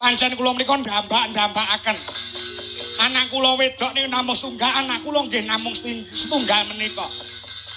Pancen kula menika ndambak-ndambakaken. Anak kula wedok niku namung setunggal, anak kula nggih namung setunggal menika.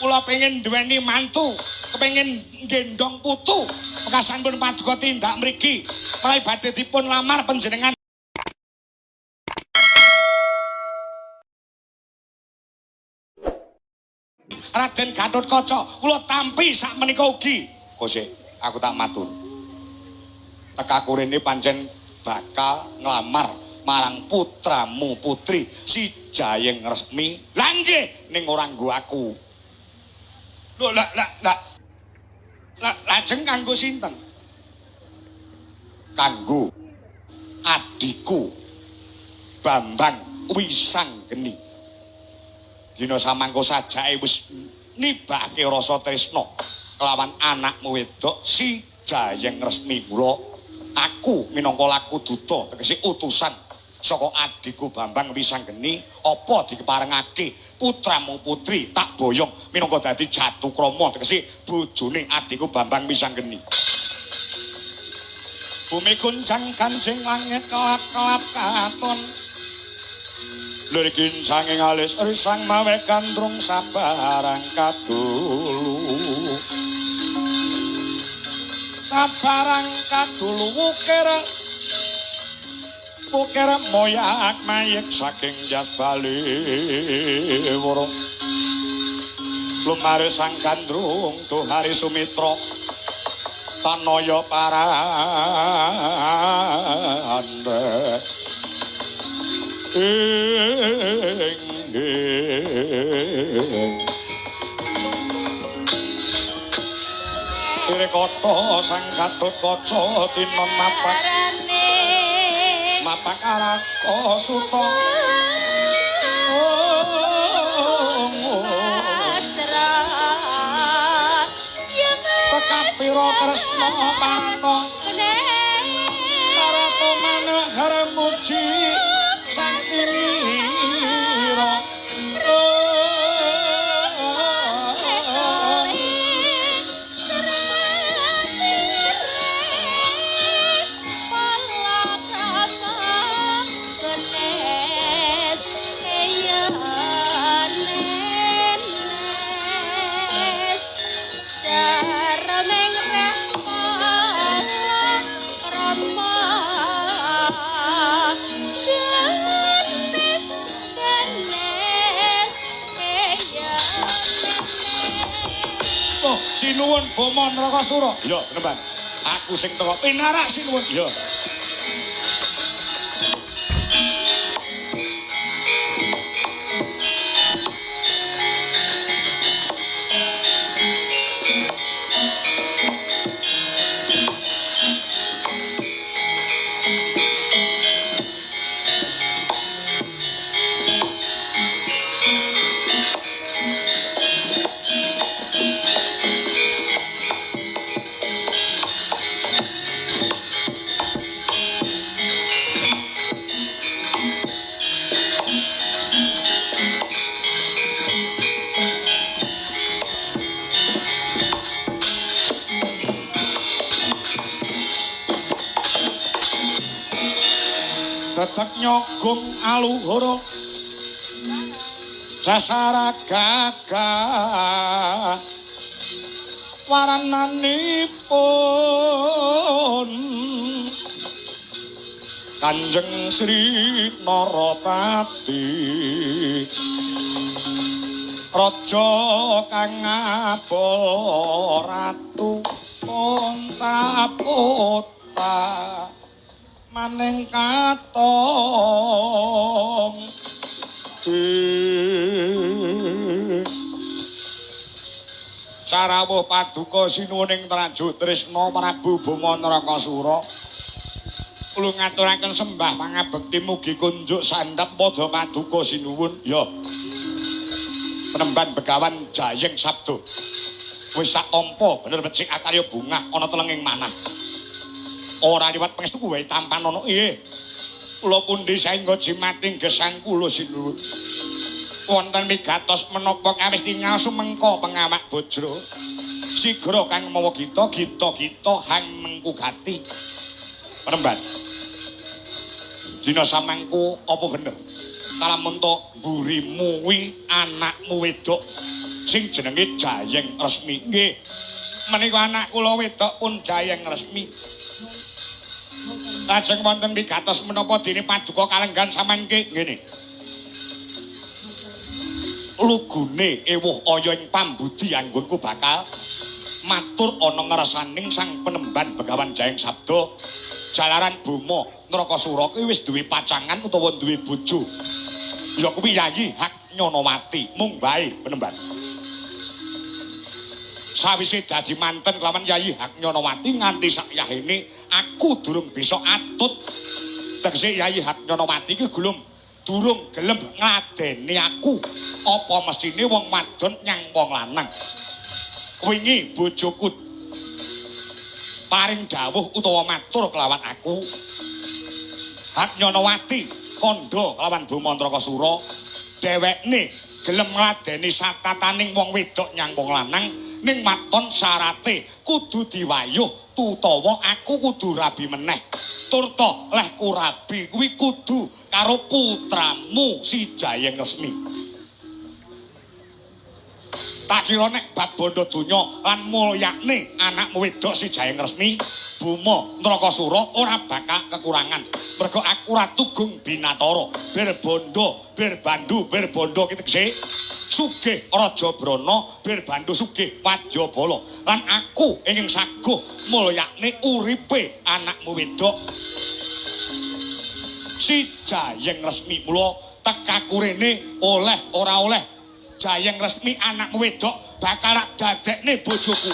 Kula pengen duweni mantu, kepengin nggendong putu. Pekasanipun paduka tindak mriki, menawi badhe dipun lamar panjenengan Raden Gatotkaca, kula tampi sak menika ugi. Kose, aku tak matur. Tekaku rene pancen bakal nglamar marang putramu putri si Jayeng Resmi. Lah nggih, ning ora nggo aku. Lho lah lah lah. Lah lajeng kanggo sinten? Kanggo adhiku Bambang Wisanggeni. Dina samangko sajake wis nibake rasa tresna kelawan anakmu wedok si Jayeng Resmi. Mula aku minangka laku duta tegese utusan saka adhiku Bambang Wisanggeni apa dikeparengake putramu putri tak boyong minangka dadi jatukrama tegese bojone adhiku Bambang Wisanggeni. Bumi guncang kancing langit kelap-kelap katon. Lur gincange alis risang mawe gandrung sabarang kadulu. Sabarang kadulu wukir wukir moyak mayik saking jas bali wurung. Lumare sang gandrung Tuhari Sumitra tanaya parande. Kota sang Gatotkaca tinon mapak mapak araka suta. Tekapira Kresna parata parata manahar muji sang kinira. Sinuwun Bama Narakasura. Ya, Penemban. Aku sing teko pinarak sinuwun. Ya. Tetek nyogung aluhara sasara gagah warananipun Kanjeng Sri Narapati raja kang ngabol ratu Puntapota maning katong. Sarawuh paduka sinuwun ing Traju Trisna Prabu Bama Narakasura. Kula ngaturaken sembah pangabekti mugi kunjuk sandhap padha paduka sinuwun. Ya. Penemban Begawan Jayeng Sabda. Wis sak tampa bener becik akarya bungah ana telenging manah. Ora liwat pangestu wae tampan ana. Nggih. Kula pundi saengga jimating gesang kula sinuwun. Wonten migatos menapa kawis tingal sumengka pengawak bojro. Sigra kang mawa gita gita gita hang mengku gati. Penemban. Dina samangku apa bener? Kalamun to mburimu kuwi anakmu wedok sing jenenge Jayeng Resmi. Nggih. Menika anak kula wedok pun Jayeng Resmi. Lajeng wonten wigatos menapa dene paduka kalenggan samangke ngene. Lugune ewuh aya ing pambudi anggonku bakal matur ana ngersaning sang penemban Begawan Jayeng Sabda jalaran Boma Narakasura kuwi wis duwe pacangan utawa duwe bojo. Ya kuwi Yayi Hak Nyonowati mung bae penemban. Sawise dadi manten kelawan Yayi Hak Nyonowati nganti sakyahene aku durung bisa atut. Tegese Yayi Hak Nyonowati iki durung gelem ngladeni aku. Apa mestine wong wadon nyang wong lanang. Wingi bojoku paring dawuh utawa matur kelawan aku. Hak Nyonowati kandha kelawan Boma Narakasura dhewekne gelem ngladeni satataning wong wedok nyang wong lanang ning maton syarate kudu diwayuh utawa aku kudu rabi meneh. Turta lehku rabi kuwi kudu karo putramu si Jayeng Resmi. Tak kira nek bab bondo donya lan mulyakne anakmu wedok si Jayeng Resmi, Boma Narakasura ora bakal kekurangan. Mergo aku Ratu Gung Binatara, bir bondo, bir bandu, bir bondo ki tegese sugih Raja Brana, bir bandu sugih Wadyabala. Lan aku ingin saguh mulyakne uripe anakmu wedok si Jayeng Resmi. Mula tekaku rene oleh ora oleh Jayeng Resmi anakmu wedok bakal tak dadekne bojoku.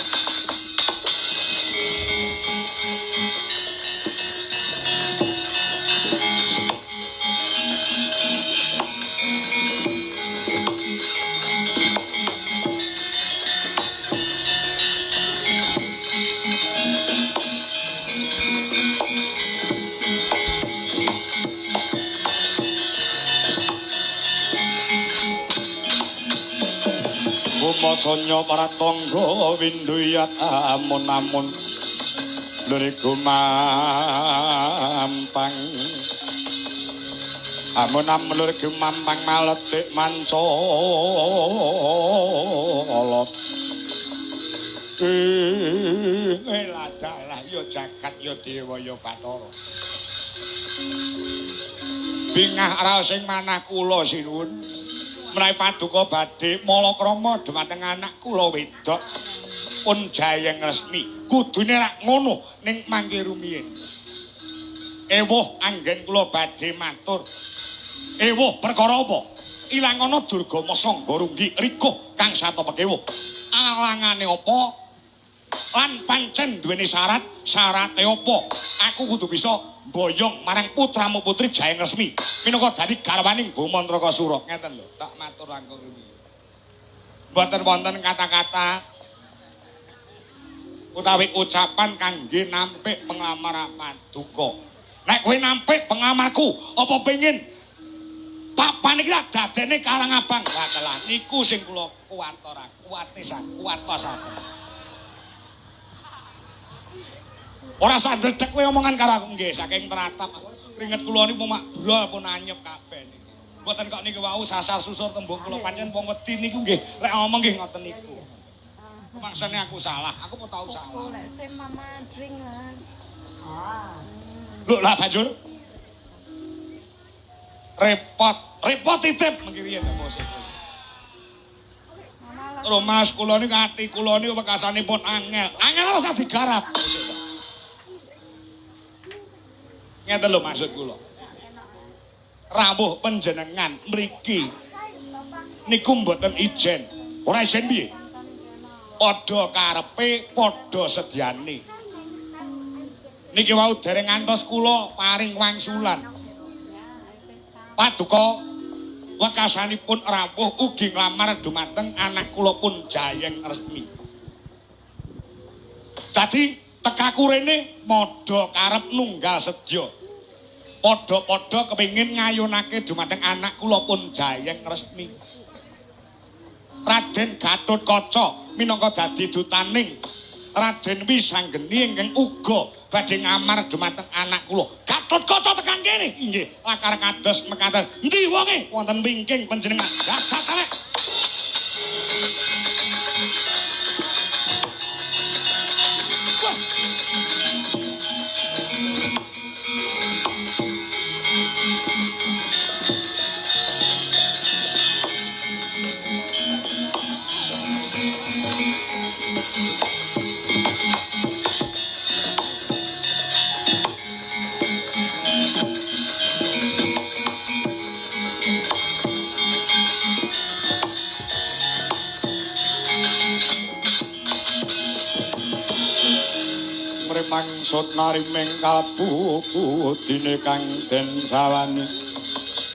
Masanya para tangga winduyat amun-amun luriku mampang amun-amun luriku mampang maletik mancolot ladalah ya jagat ya dewa ya bathara bingah raos ing manah kula sinuwun menawi paduka badhe malakrama dhumateng anak kula wedok pun Jayeng Resmi kudune rak ngono ning mangke rumiyin. Ewuh anggen kula badhe matur. Ewuh perkara apa? Ilangana Durgama Sangga Runggi rikuh kang sata pekewuh. Alangane apa? Lan pancen duweni syarat, syarate apa? Aku kudu bisa mboyong marang putramu putri Jayeng Resmi minangka dadi garwaning Boma Narakasura. Ngeten lho, tak matur langkung rumiyin. Mboten wonten kata-kata utawi ucapan kangge nampik penglamar paduka. Nek kowe nampik penglamarku, apa pengin papan iki tak dadene Karang Abang? Watelah niku sing kula kuwatora, kuwate sak kuwatos aku. Ora sandredeg kowe omongan karo aku nggih saking tratap. Keringet kula niku mak brol pun anyep kabeh niki. Mboten kok niki wau sasar susur tembung kula pancen wong wedi niku nggih lek ngomong nggih ngoten niku. Maksane aku salah, aku mau tau salah. Lek sing mama drink lah. Lho lah banjur repot, repot titip mengkiri yen bos. Romas kula niku ati kula niku wekasanipun angel. Angel ora usah digarap. Ngeten lho maksud kula. Rawuh panjenengan mriki niku mboten ijen. Ora ijen piye? Padha karepe, padha sedyane. Niki wau dereng ngantos kula paring wangsulan. Paduka wekasanipun rawuh ugi nglamar dumateng anak kula pun Jayeng Resmi. Dadi tekaku rene madha karep nunggal sedya. Padha-padha kepengin ngayunake dumateng anak kula pun Jayeng Resmi. Raden Gatotkaca minangka dadi dutaning Raden Wisanggeni ingkang uga badhe ngamar dumateng anak kula. Gatotkaca tekan kene. Inggih, lakar kados mekaten. Endi wonge? Wonten wingking panjenengan. Dasar tarik. Wah. Mremangsut nariming kalbu budine kang den sawani.